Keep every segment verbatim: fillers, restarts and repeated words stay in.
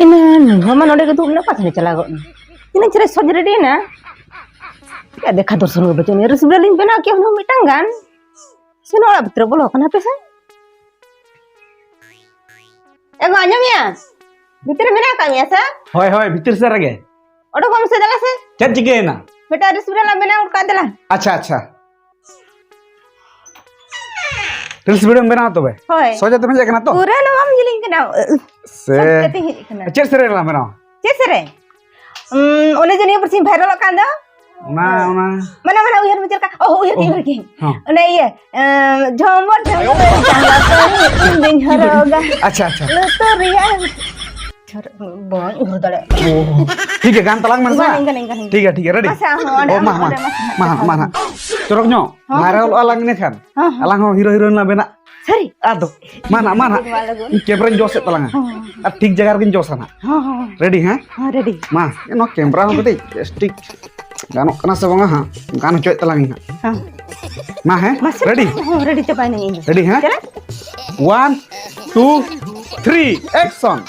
ᱤᱱᱟᱹ ᱱᱩᱭ ᱦᱚᱸ ᱢᱟ ᱱᱚᱰᱮ ᱜᱮ ᱫᱩᱲᱩᱵ ᱮᱱᱟ, ᱚᱠᱟ ᱥᱮᱫ ᱮ ᱪᱟᱞᱟᱣ ᱜᱚᱫ ᱮᱱᱟ? ᱛᱤᱱᱟᱹᱜ ᱪᱮᱦᱨᱟ ᱥᱚᱡᱽ ᱨᱮᱰᱤᱭᱮᱱᱟ᱾ ᱪᱮᱫ ᱫᱮᱠᱷᱟ ᱫᱚᱨᱥᱚᱱ ᱜᱮ ᱵᱟᱹᱪᱩᱜ ᱟᱹᱱᱤᱡ᱾ ᱨᱚᱥᱜᱩᱞᱞᱟ ᱞᱤᱧ ᱵᱮᱱᱟᱣ ᱠᱮᱭᱟ ᱦᱩᱱᱟᱹᱝ ᱢᱤᱫᱴᱟᱝ ᱜᱟᱱ᱾ ᱥᱮᱱᱚᱜ ᱚᱲᱟᱜ ᱵᱷᱤᱛᱨᱤ ᱨᱮ ᱵᱚᱞᱚ ᱟᱠᱟᱱᱟ, ᱦᱟᱯᱮ ᱥᱮ᱾ ᱮ ᱜᱚ, ᱟᱸᱡᱚᱢᱮᱭᱟ? ᱵᱷᱤᱛᱨᱤ ᱨᱮ ᱢᱮᱱᱟᱜ ᱟᱠᱟᱫ ᱢᱮᱭᱟ ᱥᱮ? ᱦᱳᱭ, ᱦᱳᱭ, ᱵᱷᱤᱛᱤᱨ ᱥᱮᱫ ᱨᱮᱜᱮ᱾ ᱚᱰᱚᱠᱚᱜ ᱢᱮᱥᱮ, ᱫᱮᱞᱟ ᱥᱮ᱾ ᱪᱮᱫ ᱪᱤᱠᱟᱹᱭᱮᱱᱟ? ᱵᱮᱴᱟ, ᱨᱚᱥᱜᱩᱞᱞᱟ ᱞᱟᱝ ᱵᱮᱱᱟᱣ ᱜᱚᱫ ᱠᱟᱜ, ᱫᱮᱞᱟ᱾ ᱟᱪᱪᱷᱟ, ᱟᱪᱪᱷᱟ᱾ ᱨᱤᱞᱥ ᱵᱷᱤᱰᱤᱭᱳᱢ ᱵᱮᱱᱟᱣᱟ ᱛᱚᱵᱮ? ᱦᱳᱭ᱾ ᱥᱚᱡᱟ ᱛᱮᱢ ᱦᱮᱡ ᱟᱠᱟᱱᱟ ᱛᱚ? ᱯᱩᱨᱟᱹ ᱱᱚᱣᱟᱢ ᱡᱤᱞᱤᱧ ᱠᱟᱱᱟ᱾ ᱥᱮ ᱥᱚᱡᱟ ᱛᱮᱧ ᱦᱮᱡ ᱟᱠᱟᱱᱟ᱾ ᱪᱮᱫ ᱥᱮᱨᱮᱧ ᱨᱮᱞᱟᱝ ᱵᱮᱱᱟᱣᱟ? ᱪᱮᱫ ᱥᱮᱨᱮᱧ? ᱩᱸ, ᱚᱱᱮ ᱡᱮ ᱱᱤᱭᱟᱹ ᱵᱟᱨᱥᱤᱧ ᱵᱷᱟᱭᱨᱟᱞᱚᱜ ᱠᱟᱱ ᱫᱚ᱾ ᱚᱱᱟ, ᱚᱱᱟ᱾ ᱢᱟᱱᱮ, ᱢᱟᱱᱮ, ᱩᱭᱦᱟᱹᱨ ᱢᱮ ᱪᱮᱫ ᱞᱮᱠᱟ? ᱚ, ᱩᱭᱦᱟᱹᱨ ᱠᱮᱫᱟᱹᱧ, ᱚ, ᱩᱭᱦᱟᱹᱨ ᱠᱮᱫᱟᱹᱧ᱾ ᱦᱚᱸ᱾ ᱚᱱᱮ ᱤᱭᱟᱹ, ᱮᱸ, ᱡᱷᱚᱢᱚᱨ, ᱡᱷᱚᱢᱚᱨ, ᱡᱟᱸᱜᱟ ᱠᱚᱨᱮ ᱤᱧ ᱫᱩᱧ ᱦᱚᱨᱚᱜᱟ᱾ ᱟᱪᱪᱷᱟ, ᱟᱪᱪᱷᱟ᱾ ᱞᱩᱛᱩᱨ ᱨᱮᱭᱟᱜ ᱡᱷᱚᱨ-, ᱵᱟᱹᱧ ᱩᱭᱦᱟᱹᱨ ᱫᱟᱲᱮᱭᱟᱜ ᱠᱟᱱᱟ᱾ ᱚ, ᱴᱷᱤᱠ ᱜᱮᱭᱟ, ᱜᱟᱱ ᱛᱟᱞᱟᱝ ᱢᱮ ᱥᱮ ᱜᱟᱱ ᱦᱟᱸᱜ᱾ ᱤᱧ, ᱜᱟᱱ ᱤᱧ, ᱜᱟᱱ ᱤᱧ᱾ ᱴᱷᱤᱠ ᱜᱮᱭᱟ, ᱴᱷᱤᱠ ᱜᱮᱭᱟ, ᱨᱮᱰᱤ? ᱢᱟᱥᱮ, ᱟᱨᱦᱚᱸ ᱚᱸᱰᱮ, ᱚ, ᱢᱟ, ᱚᱸᱰᱮ, ᱢᱟ, ᱚᱸᱰᱮ, ᱢᱟᱥᱮ, ᱢᱟ, ᱢᱟᱥᱮ, ᱢᱟ, ᱢᱟᱥᱮ᱾ ᱢᱟ, ᱪᱚᱨᱚᱠ ᱧᱚᱜ᱾ ᱦᱚᱸ, ᱵᱷᱟᱭᱨᱟᱞᱚᱜᱼᱟ ᱞᱟᱝ ᱤᱱᱟᱹ ᱠᱷᱟᱱ᱾ ᱦᱚᱸ, ᱦᱚᱸ᱾ ᱟᱞᱟᱝ ᱦᱚᱸ ᱦᱤᱨᱳ ᱦᱤᱨᱳᱭᱤᱱ ᱞᱟᱝ ᱵᱮᱱᱟᱜ᱾ ᱥᱟᱹᱨᱤ? ᱟᱫᱚ, ᱢᱟ ᱱᱟᱜ, ᱢᱟ ᱱᱟᱜ᱾ ᱢᱟ ᱞᱟᱹᱜᱩᱱ᱾ ᱤᱧ ᱠᱮᱢᱨᱟᱧ ᱡᱚᱥᱮᱫ ᱛᱟᱞᱟᱝᱟ᱾ ᱦᱚᱸ, ᱦᱚᱸ, ᱦᱚᱸ᱾ ᱟᱨ ᱴᱷᱤᱠ ᱡᱟᱭᱜᱟ ᱨᱮᱜᱤᱧ ᱡᱚᱥᱟ ᱱᱟᱜ᱾ ᱦᱚᱸ, ᱦᱚᱸ, ᱦᱚᱸ᱾ ᱨᱮᱰᱤ, ᱦᱮᱸ? ᱦᱚᱸ, ᱨᱮᱰᱤ᱾ ᱢᱟ, ᱱᱚᱣᱟ ᱠᱮᱢᱨᱟ ᱦᱚᱸ ᱠᱟᱹᱴᱤᱡ ᱵᱮᱥ ᱴᱷᱤᱠ ᱜᱟᱱᱚᱜ ᱠᱟᱱᱟ ᱥᱮ ᱵᱟᱝᱟ ᱦᱟᱸᱜ? ᱜᱟᱱ ᱦᱚᱪᱚᱭᱮᱫ ᱛᱟᱞᱟᱝ ᱤᱧ ᱦᱟᱸᱜ᱾ ᱦᱚᱸ᱾ ᱢᱟ, ᱦᱮᱸ? ᱢᱟᱥᱮ, ᱨᱮᱰᱤ? ᱦᱚᱸ, ᱨᱮᱰᱤ ᱪᱟᱵᱟᱭᱮᱱᱟᱹᱧ ᱤᱧ ᱫᱚ᱾ ᱨᱮᱰᱤ, ᱦᱮᱸ? ᱪᱟᱞᱟᱜ? One, two, three, action.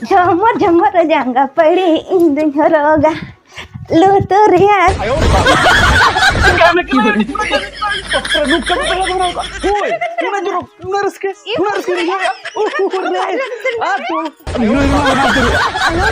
ᱡᱷᱚᱢᱚᱨ ᱡᱷᱚᱢᱚᱨ ᱡᱟᱸᱜᱟ ᱯᱟᱹᱲᱤ ᱤᱧ ᱫᱩᱧ ᱦᱚᱨᱚᱜᱟ᱾ ᱞᱩᱛᱩᱨ ᱨᱮᱭᱟᱜ᱾ ᱦᱳᱭ, ᱩᱱᱟᱹᱜ ᱡᱚᱨᱚᱠ, ᱩᱱᱟᱹᱜ ᱨᱟᱹᱥᱠᱟᱹ, ᱩᱱᱟᱹᱜ ᱨᱟᱹᱥᱠᱟᱹ ᱵᱩᱡᱷᱟᱹᱣ ᱮᱫᱟ᱾ ᱩᱦ, ᱩᱦ, ᱨᱮ᱾ ᱟᱨ ᱛᱚ, ᱤᱱᱟᱹ ᱜᱮ ᱵᱟᱝ, ᱵᱟᱝ ᱩᱛᱟᱹᱨᱚᱜᱼᱟ᱾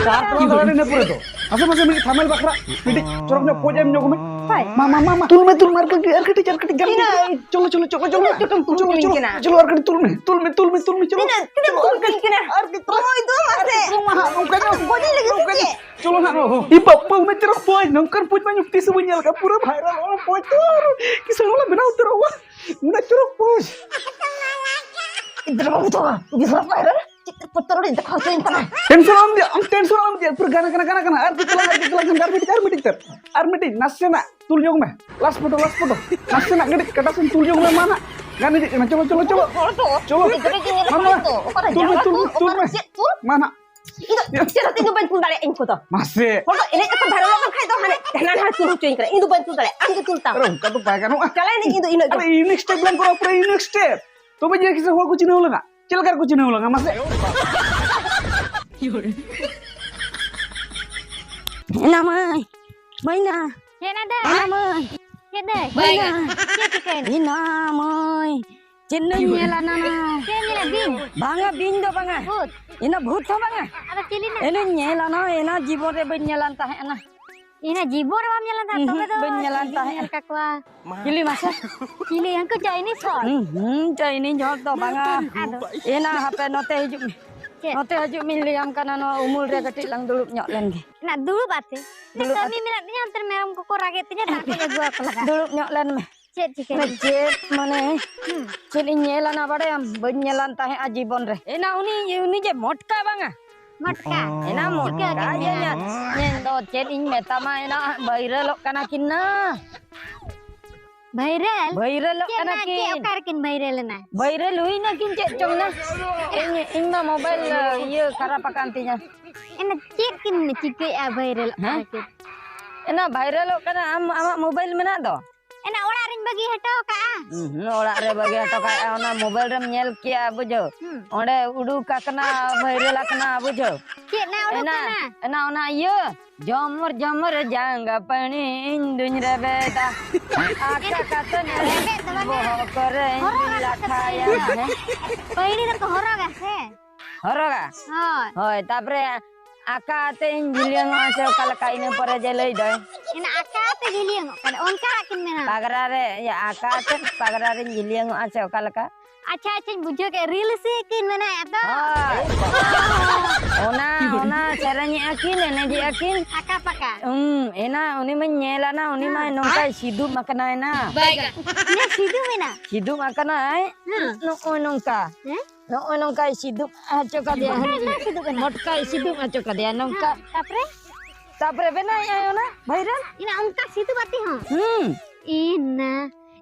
ᱠᱟᱨ ᱛᱮ ᱫᱟᱬᱟᱱ ᱤᱱᱟᱹ ᱯᱚᱨᱮ ᱫᱚ᱾ ᱢᱟᱥᱮ, ᱢᱟᱥᱮ, ᱢᱤᱫ ᱛᱷᱟᱢᱮᱞ ᱵᱟᱠᱷᱨᱟ, ᱢᱤᱫᱴᱤᱡ ᱪᱚᱨᱚᱠ ᱧᱚᱜ ᱯᱳᱡᱽ ᱮᱢ ᱧᱚᱜ ᱢᱮ᱾ ᱦᱳᱭ᱾ ᱢᱟ, ᱢᱟ, ᱢᱟ, ᱢᱟ, ᱛᱩᱞ ᱢᱮ, ᱛᱩᱞ ᱢᱮ, ᱟᱨ ᱠᱟᱹᱴᱤᱡ, ᱟᱨ ᱠᱟᱹᱴᱤᱡ, ᱟᱨ ᱠᱟᱹᱴᱤᱡ, ᱟᱨ ᱠᱟᱹᱴᱤᱡ᱾ ᱛᱤᱱᱟᱹᱜ? ᱪᱚᱞᱚ, ᱪᱚᱞᱚ, ᱪᱚᱞᱚ, ᱪᱚᱞᱚ, ᱛᱤᱱᱟᱹᱜ ᱪᱚᱴᱮᱢ ᱛᱩᱞ ᱪᱚᱞᱚ, ᱦᱚᱪᱚᱧ ᱪᱚᱞᱚ, ᱠᱟᱱᱟ? ᱪᱚᱞᱚ, ᱟᱨ ᱠᱟᱹᱴᱤᱡ ᱛᱩᱞ ᱢᱮ, ᱛᱩᱞ ᱢᱮ, ᱪᱚᱞᱚ᱾ ᱛᱤᱱᱟᱹᱜ, ᱛᱤᱱᱟᱹᱜ ᱛᱩᱞ ᱦᱚᱪᱚᱧ ᱠᱟᱱᱟ? ᱟᱨ ᱠᱟᱹᱴᱤᱡ ᱛᱩᱞ ᱢᱮ᱾ ᱦᱳᱭ, ᱫᱩ ᱢᱟᱥᱮ᱾ ᱪᱚᱞᱚ, ᱢᱟ, ᱦᱟᱸᱜ, ᱱᱚᱝᱠᱟ ᱧᱚᱜ, ᱤᱭᱟᱹ, ᱱᱚᱝᱠᱟ ᱧᱚᱜ᱾ ᱪᱮᱫ? ᱪᱚᱞᱚ ᱱᱟᱦᱟᱜ, ᱱᱚᱜᱼᱚ᱾ ᱤ ᱵᱟᱵᱟ, ᱩᱱᱟᱹᱜ ᱪᱚᱨᱚᱠ ᱯᱳᱡᱽ, ᱱᱚᱝᱠᱟᱱ ᱯᱳᱡᱽ ᱢᱟ ᱤᱧ ᱛᱤᱥ ᱦᱚᱸ ᱵᱟᱹᱧ ᱧᱮᱞ ᱟᱠᱟᱫ᱾ ᱯᱩᱨᱟᱹ ᱵᱷᱟᱭᱨᱟᱞ ᱚᱱᱟ ᱯᱳᱡᱽ ᱫᱚ᱾ ᱠᱤᱥᱟᱹᱬ ᱦᱚᱲ ᱞᱮ ᱵᱮᱱᱟᱣ ᱩᱛᱟᱹᱨᱚᱜᱼᱟ᱾ ᱩᱱᱟᱹᱜ ᱪᱚᱨᱚᱠ ᱯᱳᱡᱽ᱾ ᱜᱤᱫᱽᱨᱟᱹ ᱵᱟᱹᱵᱩ ᱛᱟᱠᱚ, ᱜᱤᱫᱽᱨᱟᱹ ᱵᱷᱟᱭᱨᱟᱞ ᱪᱤᱛᱟᱹᱨ ᱯᱚᱛᱚᱨ ᱩᱰᱩᱠ ᱫᱮᱠᱷᱟᱣ ᱦᱚᱪᱚᱧ ᱠᱟᱱᱟ᱾ ᱴᱮᱱᱥᱚᱱ ᱟᱞᱚᱢ ᱤᱫᱤᱭᱟ, ᱟᱢ ᱴᱮᱱᱥᱚᱱ ᱟᱞᱚᱢ ᱤᱫᱤᱭᱟ᱾ ᱯᱩᱨᱟᱹ ᱜᱟᱱ ᱠᱟᱱᱟ, ᱜᱟᱱ ᱠᱟᱱᱟ᱾ ᱟᱨ ᱠᱟᱹᱡ ᱛᱟᱞᱟᱝ, ᱟᱨ ᱠᱟᱹᱡ ᱛᱟᱞᱟᱝ ᱠᱷᱟᱱ ᱟᱨ ᱢᱤᱫᱴᱤᱡ, ᱟᱨ ᱢᱤᱫᱴᱤᱡ ᱛᱟᱨ, ᱟᱨ ᱢᱤᱫᱴᱤᱡ ᱱᱟᱥᱮᱱᱟᱜ ᱛᱩᱞ ᱧᱚᱜ ᱢᱮ᱾ Last photo, last photo. ᱱᱟᱥᱮᱱᱟᱜ ᱠᱟᱹᱴᱤᱡ ᱠᱟᱴᱟ ᱥᱮᱱ ᱛᱩᱞ ᱧᱚᱜ ᱢᱮ, ᱢᱟ ᱱᱟᱜ᱾ ᱜᱟᱱ ᱤᱫᱤᱜ ᱠᱟᱱᱟ᱾ ᱪᱚᱞᱚ, ᱪᱚᱞᱚ, ᱪᱚᱞᱚ᱾ ᱦᱚᱲ ᱫᱚ ᱪᱚᱞᱚ᱾ ᱜᱤᱫᱽᱨᱟᱹ ᱜᱮ ᱧᱮᱞ ᱢᱟ, ᱠᱚᱣᱟ ᱢᱟ᱾ ᱛᱚ, ᱚᱠᱟᱨᱮ ᱛᱩᱞ ᱢᱮ, ᱡᱟᱦᱟᱸ ᱛᱩᱞ ᱢᱮ, ᱠᱚ, ᱛᱩᱞ ᱚᱠᱟᱨᱮ ᱢᱮ᱾ ᱪᱮᱫ ᱛᱩᱞ? ᱢᱟ ᱱᱟᱜ᱾ ᱤᱧ ᱫᱚ ᱪᱮᱫ ᱦᱚᱸᱛᱮ ᱤᱧ ᱫᱚ ᱵᱟᱹᱧ ᱛᱩᱞ ᱫᱟᱲᱮᱭᱟᱜᱼᱟ ᱤᱧ ᱠᱚᱫᱚ᱾ ᱢᱟᱥᱮ᱾ ᱦᱚᱲ ᱫᱚ ᱮᱱᱮᱡ ᱛᱮᱠᱚ ᱵᱷᱟᱭᱨᱟᱞ ᱞᱮᱱ ᱠᱷᱟᱱ ᱫᱚ ᱦᱟᱱᱮ ᱦᱟᱱᱟ ᱱᱟᱣᱟ ᱛᱩᱞ ᱦᱚᱪᱚᱧ ᱠᱟᱱᱟ᱾ ᱤᱧ ᱫᱚ ᱵᱟᱹᱧ ᱛᱩᱞ ᱫᱟᱲᱮᱭᱟᱜᱼᱟ, ᱟᱢ ᱜᱮ ᱛᱩᱞ ᱛᱟᱢ᱾ ᱟᱨᱮ ᱚᱱᱠᱟ ᱫᱚ ᱵᱟᱭ ᱜᱟᱱᱚᱜᱼᱟ᱾ ᱪᱟᱞᱟᱣ ᱮᱱᱟᱹᱧ ᱤᱧ ᱫᱚ ᱤᱱᱟᱹᱜ ᱜᱮ᱾ ᱟᱨᱮ unique step ᱞᱟᱝ ᱠᱚᱨᱟᱣᱟ, ᱯᱩᱨᱟᱹ unique step᱾ ᱛᱚᱵᱮ ᱡᱮ ᱠᱤᱥᱮ ᱦᱚᱲ ᱠᱚ ᱪᱤᱱᱦᱟᱹᱣ ᱞᱟᱝᱟ, ᱪᱮᱫ ᱞᱮᱠᱟ ᱨᱮᱠᱚ ᱪᱤᱱᱦᱟᱹᱣ ᱞᱟᱝᱟ ᱢᱟᱥᱮ? ᱮᱱᱟ ᱢᱟᱹᱭ, ᱢᱟᱹᱭᱱᱟ᱾ ᱪᱮᱫ ᱱᱟ ᱫᱟᱹᱭ? ᱮᱱᱟ ᱢᱟᱹᱭ᱾ ᱪᱮᱫ ᱫᱟᱹᱭ? ᱢᱟᱹᱭᱱᱟ᱾ ᱪᱮᱫ ᱪᱤᱠᱟᱹᱭᱮᱱᱟ? ᱮᱱᱟ ᱢᱟᱹᱭ, ᱪᱮᱫ ᱱᱟᱹᱧ ᱧᱮᱞᱟ ᱱᱟᱱᱟ? ᱪᱮᱫ ᱮᱢ ᱧᱮᱞᱟ, ᱵᱤᱧ? ᱵᱟᱝᱟ, ᱵᱤᱧ ᱫᱚ ᱵᱟᱝᱟ᱾ ᱵᱷᱩᱛ? ᱮᱱᱟ ᱵᱷᱩᱛ ᱦᱚᱸ ᱵᱟᱝᱟ᱾ ᱟᱫᱚ ᱪᱤᱞᱤ ᱱᱟ? ᱮᱱᱟᱧ ᱧᱮᱞᱟ ᱱᱟ, ᱮᱱᱟ ᱡᱤᱵᱚᱱ ᱨᱮ ᱵᱟᱹᱧ ᱧᱮᱞᱟᱱ ᱛᱟᱦᱮᱸ ᱱᱟ᱾ ᱤᱧ ᱦᱚᱸ ᱡᱤᱵᱚᱱ ᱨᱮ ᱵᱟᱢ ᱧᱮᱞ ᱞᱮᱱ ᱛᱟᱦᱮᱸᱫ, ᱛᱚᱵᱮ ᱩᱦᱩᱸ, ᱫᱚ ᱵᱟᱹᱧ ᱧᱮᱞ ᱞᱮᱱ ᱪᱤᱞᱤᱢ ᱛᱟᱦᱮᱸᱫ᱾ ᱧᱮᱞ ᱠᱟᱠᱚᱣᱟ? ᱪᱤᱞᱤ ᱢᱟᱥᱮ? ᱪᱤᱞᱤ? ᱦᱟᱹᱱᱠᱩ ᱪᱟᱭᱱᱤᱡᱽ ᱦᱚᱲ? ᱦᱩᱸ, ᱦᱩᱸ, ᱪᱟᱭᱱᱤᱡᱽ ᱦᱚᱲ ᱫᱚ ᱵᱟᱝᱟ᱾ ᱟᱫᱚ? ᱮᱱᱟ ᱦᱟᱯᱮ ᱱᱚᱛᱮ ᱦᱤᱡᱩᱜ ᱢᱮ᱾ ᱪᱮᱫ? ᱱᱚᱛᱮ ᱦᱤᱡᱩᱜ ᱢᱮᱧ ᱞᱟᱹᱭᱟᱢ ᱠᱟᱱᱟ, ᱱᱚᱣᱟ ᱩᱢᱩᱞ ᱨᱮ ᱠᱟᱹᱴᱤᱡ ᱞᱟᱝ ᱫᱩᱲᱩᱵ ᱧᱚᱜ ᱞᱮᱱ ᱜᱮ᱾ ᱱᱟ ᱫᱩᱲᱩᱵ ᱟᱛᱮ? ᱫᱩᱲᱩᱵ ᱠᱟᱹᱢᱤ ᱟᱛᱮ᱾ ᱢᱮᱱᱟᱜ ᱛᱤᱧᱟ, ᱚᱱᱛᱮ ᱨᱮ ᱢᱮᱨᱚᱢ ᱠᱚᱠᱚ ᱨᱟᱜᱮᱫ ᱛᱤᱧᱟ, ᱫᱟᱜ ᱠᱚᱧ ᱟᱹᱜᱩ ᱟᱠᱚ ᱞᱟᱜᱟᱜ᱾ ᱫᱩᱲᱩᱵ ᱧᱚᱜ ᱞᱮᱱ ᱢᱮ᱾ ᱪᱮᱫ ᱪᱤᱠᱟᱹᱭᱮᱱᱟ? ᱪᱮᱫ ᱢᱟᱱᱮ, ᱦᱩᱸ᱾ ᱪᱮᱫ ᱤᱧ ᱧᱮᱞ ᱟᱱᱟ ᱵᱟᱲᱟᱭᱟᱢ? ᱵᱟᱹᱧ ᱧᱮᱞᱟᱱ ᱛᱟᱦᱮᱸᱜᱼᱟ ᱡᱤᱵᱚᱱ ᱨᱮ᱾ ᱮᱱᱟ ᱩᱱᱤ, ᱩᱱᱤ ᱡᱮ ᱢᱚᱴᱠᱟ ᱵᱟᱝᱟ? ᱢᱚᱴᱠᱟ? ᱮᱱᱟ ᱪᱤᱠᱟᱹ ᱢᱚᱴᱠᱟ ᱠᱮᱫ ᱡᱮ ᱢᱮᱭᱟ? ᱧᱮ-, ᱧᱮ-, ᱫᱚ ᱪᱮᱫ ᱤᱧ ᱢᱮᱛᱟᱢᱟ, ᱮᱱᱟ ᱵᱷᱟᱭᱨᱟᱞᱚᱜ ᱠᱟᱱᱟ ᱠᱤᱱ ᱱᱟ᱾ ᱵᱷᱟᱭᱨᱟᱞ? ᱵᱷᱟᱭᱨᱟᱞᱚᱜ ᱪᱮᱫ ᱠᱟᱱᱟ ᱱᱟ, ᱪᱮᱫ ᱠᱤᱱ᱾ ᱚᱠᱟ ᱨᱮᱠᱤᱱ ᱵᱷᱟᱭᱨᱟᱞ ᱮᱱᱟ? ᱵᱷᱟᱭᱨᱟᱞ ᱦᱩᱭ ᱱᱟᱠᱤᱱ ᱪᱮᱫ ᱪᱚᱝ ᱱᱟ᱾ ᱤᱧ, ᱤᱧ ᱢᱟ ᱢᱳᱵᱟᱭᱤᱞ, ᱤᱭᱟᱹ, ᱠᱷᱟᱨᱟᱯ ᱟᱠᱟᱱ ᱛᱤᱧᱟ᱾ ᱮᱱᱟ ᱪᱮᱫ ᱠᱤᱱ ᱪᱤᱠᱟᱹᱭᱮᱫᱼᱟ ᱵᱷᱟᱭᱨᱟᱞᱚᱜ ᱦᱮᱸ? ᱠᱟᱱᱟ ᱠᱤᱱ? ᱮᱱᱟ ᱵᱷᱟᱭᱨᱟᱞᱚᱜ ᱠᱟᱱᱟ, ᱟᱢ, ᱟᱢᱟᱜ ᱢᱳᱵᱟᱭᱤᱞ ᱢᱮᱱᱟᱜ ᱫᱚ? ᱮᱱᱟ ᱚᱲᱟᱜ ᱨᱤᱧ ᱵᱟᱹᱜᱤ ᱦᱚᱴᱚ ᱠᱟᱜᱼᱟ᱾ ᱦᱩᱸ, ᱚᱲᱟᱜ ᱨᱮ ᱵᱟᱹᱜᱤ ᱦᱚᱴᱚ ᱠᱟᱜᱼᱟ, ᱚᱱᱟ ᱢᱳᱵᱟᱭᱤᱞ ᱨᱮᱢ ᱧᱮᱞ ᱠᱮᱜᱼᱟ, ᱵᱩᱡᱷᱟᱹᱣ? ᱦᱩᱸ᱾ ᱚᱸᱰᱮ ᱩᱰᱩᱠ ᱟᱠᱟᱱᱟ, ᱵᱷᱟᱭᱨᱟᱞ ᱟᱠᱟᱱᱟ, ᱵᱩᱡᱷᱟᱹᱣ? ᱪᱮᱫ ᱱᱟ ᱩᱰᱩᱠ ᱮᱱᱟ, ᱠᱟᱱᱟ? ᱮᱱᱟ ᱚᱱᱟ ᱤᱭᱟᱹ, ᱡᱷᱚᱢᱚᱨ ᱡᱷᱚᱢᱚᱨ ᱡᱟᱸᱜᱟ ᱯᱟᱹᱱᱤ ᱤᱧ ᱫᱩᱧ ᱨᱮᱵᱮᱫᱟ᱾ ᱟᱠᱟ ᱠᱟᱛᱮ ᱨᱮᱵᱮᱫ ᱫᱚ ᱵᱟᱝᱟ᱾ ᱵᱚᱦᱚᱜ ᱠᱚᱨᱮ ᱦᱚᱨᱚᱜᱟ ᱥᱮ ᱞᱟᱴᱷᱟᱭᱟ᱾ ᱯᱟᱹᱭᱲᱤ? ᱦᱮᱸ? ᱯᱟᱹᱭᱲᱤ ᱫᱚᱠᱚ ᱦᱚᱨᱚᱜᱟ ᱥᱮ? ᱦᱚᱨᱚᱜᱟ? ᱦᱳᱭ᱾ ᱦᱳᱭ, ᱛᱟᱯᱚᱨᱮ ᱟᱠᱟ ᱟᱛᱮ ᱤᱧ ᱡᱤᱞᱤᱭᱟᱹᱝᱚᱜᱼᱟ ᱥᱮ ᱚᱠᱟ ᱞᱮᱠᱟ, ᱤᱱᱟᱹ ᱯᱚᱨᱮ ᱡᱮ ᱞᱟᱹᱭ ᱫᱚᱭ᱾ ᱮᱱᱟ ᱟᱠᱟ ᱟᱛᱮ ᱡᱤᱞᱤᱭᱟᱹᱝᱚᱜ ᱠᱟᱱᱟ, ᱚᱱᱠᱟ ᱠᱤᱱ ᱢᱮᱱᱟ᱾ ᱯᱟᱜᱽᱨᱟ ᱨᱮ, ᱤᱭᱟᱹ, ᱟᱠᱟ ᱟᱛᱮ ᱯᱟᱜᱽᱨᱟ ᱨᱤᱧ ᱡᱤᱞᱤᱭᱟᱹᱝᱚᱜᱼᱟ ᱥᱮ ᱚᱠᱟ ᱞᱮᱠᱟ? ᱟᱪᱪᱷᱟ, ᱟᱪᱪᱷᱟᱧ ᱵᱩᱡᱷᱟᱹᱣ ᱠᱮᱫ, ᱨᱤᱞᱥ ᱠᱤᱱ ᱢᱮᱱᱟ ᱛᱚ? ᱦᱳᱭ᱾ ᱚᱱᱟ, ᱚᱱᱟ ᱥᱮᱨᱮᱧᱮᱜᱼᱟ ᱠᱤᱱ, ᱮᱱᱮᱡᱮᱜᱼᱟ ᱠᱤᱱ᱾ ᱟᱠᱟ ᱯᱟᱠᱟ᱾ ᱦᱩᱸ, ᱮᱱᱟ ᱩᱱᱤ ᱢᱟᱧ ᱧᱮᱞ ᱟᱱᱟ, ᱩᱱᱤ ᱢᱟᱭ ᱦᱮᱸ᱾ ᱱᱚᱝᱠᱟᱭ ᱥᱤᱫᱩᱯ ᱟᱠᱟᱱᱟᱭ ᱱᱟ᱾ ᱵᱟᱭᱜᱟ᱾ ᱤᱱᱟᱹ ᱥᱤᱫᱩᱯ ᱮᱱᱟ? ᱥᱤᱫᱩᱯ ᱟᱠᱟᱱᱟᱭ᱾ ᱦᱮᱸ᱾ ᱱᱚᱜᱼᱚᱭ ᱱᱚᱝᱠᱟ᱾ ᱦᱮᱸ? ᱱᱚᱜᱼᱚᱭ ᱱᱚᱝᱠᱟᱭ ᱥᱤᱫᱩᱯ ᱦᱚᱪᱚ ᱠᱟᱫᱮᱭᱟ᱾ ᱢᱚᱴᱠᱟᱭ ᱦᱟᱹᱱᱤ᱾ ᱞᱮ ᱥᱤᱫᱩᱯ ᱮᱱᱟ? ᱢᱚᱴᱠᱟᱭ ᱥᱤᱫᱩᱯ ᱦᱚᱪᱚ ᱠᱟᱫᱮᱭᱟ, ᱱᱚᱝᱠᱟ᱾ ᱦᱮᱸ, ᱛᱟᱯᱚᱨᱮ? ᱛᱟᱯᱚᱨᱮ ᱵᱮᱱᱟᱣᱮᱜᱼᱟᱭ ᱚᱱᱟ ᱵᱷᱟᱭᱨᱟᱞ᱾ ᱤᱱᱟ ᱚᱱᱠᱟ ᱥᱤᱫᱩᱯ ᱟᱛᱮ ᱦᱚᱸ? ᱦᱩᱸ᱾ ᱤᱱᱟ᱾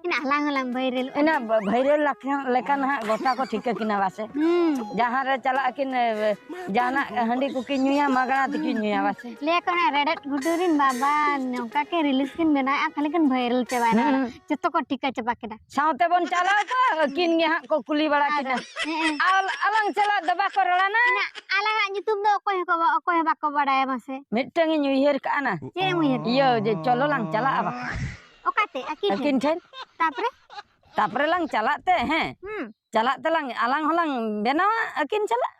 ᱤᱱᱟᱹ ᱟᱞᱟᱝ ᱦᱚᱸᱞᱟᱝ ᱵᱷᱟᱹᱭᱨᱟᱹᱞᱚᱜᱼᱟ᱾ ᱤᱱᱟᱹ ᱵᱷᱟᱹᱭᱨᱟᱹᱞ ᱞᱮᱠᱷᱟᱱ ᱞᱮᱠᱟ ᱱᱟᱦᱟᱜ ᱜᱚᱴᱟ ᱠᱚ ᱴᱷᱤᱠᱟᱹ ᱠᱤᱱᱟ ᱵᱟᱥᱮ᱾ ᱦᱩᱸ᱾ ᱡᱟᱦᱟᱸ ᱨᱮ ᱪᱟᱞᱟᱜ ᱟᱹᱠᱤᱱ, ᱮ, ᱡᱟᱦᱟᱱᱟᱜ ᱦᱟᱺᱰᱤ ᱠᱚᱠᱤᱱ ᱧᱩᱭᱟ, ᱢᱟᱜᱽᱱᱟ ᱛᱮᱠᱤᱱ ᱧᱩᱭᱟ ᱵᱟᱥᱮ᱾ ᱞᱟᱹᱭᱟ ᱠᱚ ᱚᱱᱟ ᱨᱮᱰᱮᱫ ᱜᱷᱩᱴᱩ ᱨᱤᱱ ᱵᱟᱵᱟ ᱱᱚᱝᱠᱟ ᱠᱮ reels ᱠᱤᱱ ᱵᱮᱱᱟᱣᱮᱫᱼᱟ, ᱠᱷᱟᱹᱞᱤ ᱠᱤᱱ ᱵᱷᱟᱹᱭᱨᱟᱹᱞ ᱪᱟᱵᱟᱭᱮᱱᱟ᱾ ᱦᱩᱸ᱾ ᱡᱚᱛᱚ ᱠᱚ ᱴᱷᱤᱠᱟᱹ ᱪᱟᱵᱟ ᱠᱮᱫᱟ᱾ ᱥᱟᱶᱛᱮ ᱵᱚᱱ ᱪᱟᱞᱟᱣ ᱠᱚᱜᱼᱟ, ᱟᱹᱠᱤᱱ ᱜᱮ ᱦᱟᱸᱜ ᱠᱚ ᱠᱩᱞᱤ ᱵᱟᱲᱟ ᱠᱤᱱᱟ᱾ ᱦᱮᱸ᱾ ᱟᱨ ᱟᱞᱟᱝ ᱪᱟᱞᱟᱜ ᱫᱚ ᱵᱟᱠᱚ ᱨᱚᱲᱟᱱᱟ᱾ ᱤᱱᱟ ᱟᱞᱟᱝᱟᱜ ᱧᱩᱛᱩᱢ ᱫᱚ ᱚᱠᱚᱭ ᱦᱚᱸᱠᱚ ᱵᱟ-, ᱚᱠᱚᱭ ᱦᱚᱸ ᱵᱟᱠᱚ ᱵᱟᱲᱟᱭᱟ ᱢᱟᱥᱮ᱾ ᱢᱤᱫᱴᱟᱝ ᱤᱧ ᱩᱭᱦᱟᱹᱨ ᱠᱟᱜᱼᱟ ᱱᱟ᱾ ᱪᱮᱫ ᱮᱢ ᱩᱭᱦᱟᱹᱨ ᱠᱟᱜᱼᱟ? ᱤᱭᱟᱹ ᱡᱮ ᱪᱚᱞᱚ ᱞᱟᱝ ᱪᱟᱞᱟᱜᱼᱟ ᱵᱟᱠᱷᱟᱱ᱾ ᱚᱠᱟᱛᱮ? ᱟᱹᱠᱤᱱ ᱟᱹᱠᱤᱱ ᱴᱷᱮᱱ? ᱴᱷᱮᱱ᱾ ᱛᱟᱯᱚᱨᱮ? ᱛᱟᱯᱚᱨᱮ ᱞᱟᱝ ᱪᱟᱞᱟᱜ ᱛᱮ, ᱦᱮᱸ᱾ ᱦᱩᱸ᱾ ᱪᱟᱞᱟᱜ ᱛᱮᱞᱟᱝ, ᱟᱞᱟᱝ ᱦᱚᱸᱞᱟᱝ ᱵᱮᱱᱟᱣᱟ ᱟᱹᱠᱤᱱ ᱥᱟᱞᱟᱜ᱾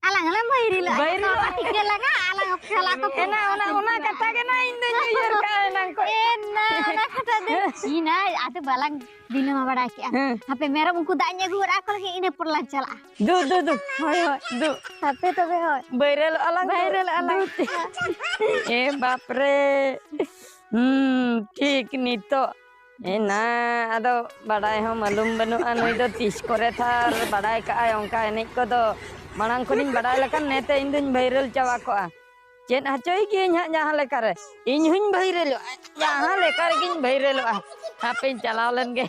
ᱟᱞᱟᱝ ᱦᱚᱸᱞᱟᱝ ᱵᱟᱹᱭᱨᱤᱞᱚᱜᱼᱟ᱾ ᱵᱟᱹᱭᱨᱤᱞᱚᱜᱼᱟ᱾ ᱡᱚᱛᱚ ᱴᱷᱤᱠᱟᱹ ᱞᱟᱜᱟ, ᱟᱞᱟᱝ ᱦᱚᱸ ᱪᱟᱞᱟᱜ ᱠᱚ ᱮᱱᱟ, ᱚᱱᱟ, ᱚᱱᱟ ᱠᱟᱛᱷᱟ ᱜᱮ ᱱᱟ ᱤᱧ ᱫᱚᱧ ᱩᱭᱦᱟᱹᱨ ᱠᱟᱜᱼᱟ ᱮᱱᱟᱝ ᱠᱷᱚᱱ᱾ ᱮ ᱱᱟ, ᱚᱱᱟ ᱠᱟᱛᱷᱟ ᱫᱚ ᱤᱧ ᱱᱟ, ᱟᱫᱚ ᱵᱟᱞᱟᱝ ᱵᱤᱞᱚᱢ ᱵᱟᱲᱟ ᱠᱮᱜᱼᱟ᱾ ᱦᱮᱸ᱾ ᱦᱟᱯᱮ ᱢᱮᱨᱚᱢ ᱩᱱᱠᱩ ᱫᱟᱜ ᱤᱧ ᱟᱹᱜᱩ ᱜᱚᱫ ᱟᱠᱚ ᱞᱮᱜᱮ, ᱤᱱᱟᱹ ᱯᱚᱨ ᱞᱟᱝ ᱪᱟᱞᱟᱜᱼᱟ᱾ ᱫᱩ, ᱫᱩ, ᱫᱩ᱾ ᱦᱳᱭ, ᱦᱳᱭ᱾ ᱫᱩ᱾ ᱦᱟᱯᱮ ᱛᱚᱵᱮ, ᱦᱳᱭ᱾ ᱵᱟᱹᱭᱨᱟᱹᱞᱚᱜᱼᱟ ᱞᱟᱝ ᱫᱩ᱾ ᱵᱟᱹᱭᱨᱟᱹᱞᱚᱜᱼᱟ ᱞᱟᱝ᱾ ᱫᱩ᱾ ᱮ ᱵᱟᱯ ᱨᱮ᱾ ᱦᱩᱸ, ᱴᱷᱤᱠ ᱱᱤᱛᱚᱜ᱾ ᱮ ᱱᱟ, ᱟᱫᱚ ᱵᱟᱰᱟᱭ ᱦᱚᱸ ᱢᱟᱞᱩᱢ ᱵᱟᱹᱱᱩᱜᱼᱟ ᱱᱩᱭ ᱫᱚ ᱛᱤᱥ ᱠᱚᱨᱮ ᱛᱷᱟᱨ ᱵᱟᱰᱟᱭ ᱠᱟᱜᱼᱟᱭ ᱚᱱᱠᱟ ᱮᱱᱮᱡ ᱠᱚᱫᱚ᱾ ᱢᱟᱲᱟᱝ ᱠᱷᱚᱱᱤᱧ ᱵᱟᱰᱟᱭ ᱞᱮᱠᱷᱟᱱ ᱱᱮᱛᱮ ᱤᱧ ᱫᱩᱧ ᱵᱷᱟᱹᱭᱨᱟᱹᱞ ᱪᱟᱵᱟ ᱠᱚᱜᱼᱟ᱾ ᱪᱮᱫ ᱦᱚᱪᱚᱭ ᱜᱤᱭᱟᱹᱧ ᱦᱟᱸᱜ ᱡᱟᱦᱟᱸ ᱞᱮᱠᱟᱨᱮ᱾ ᱤᱧ ᱦᱚᱸᱧ ᱵᱷᱟᱹᱭᱨᱟᱹᱞᱚᱜᱼᱟ, ᱡᱟᱦᱟᱸ ᱞᱮᱠᱟ ᱨᱮᱜᱤᱧ ᱵᱷᱟᱹᱭᱨᱟᱹᱞᱚᱜᱼᱟ᱾ ᱦᱟᱯᱮᱧ ᱪᱟᱞᱟᱣ ᱞᱮᱱ ᱜᱮ᱾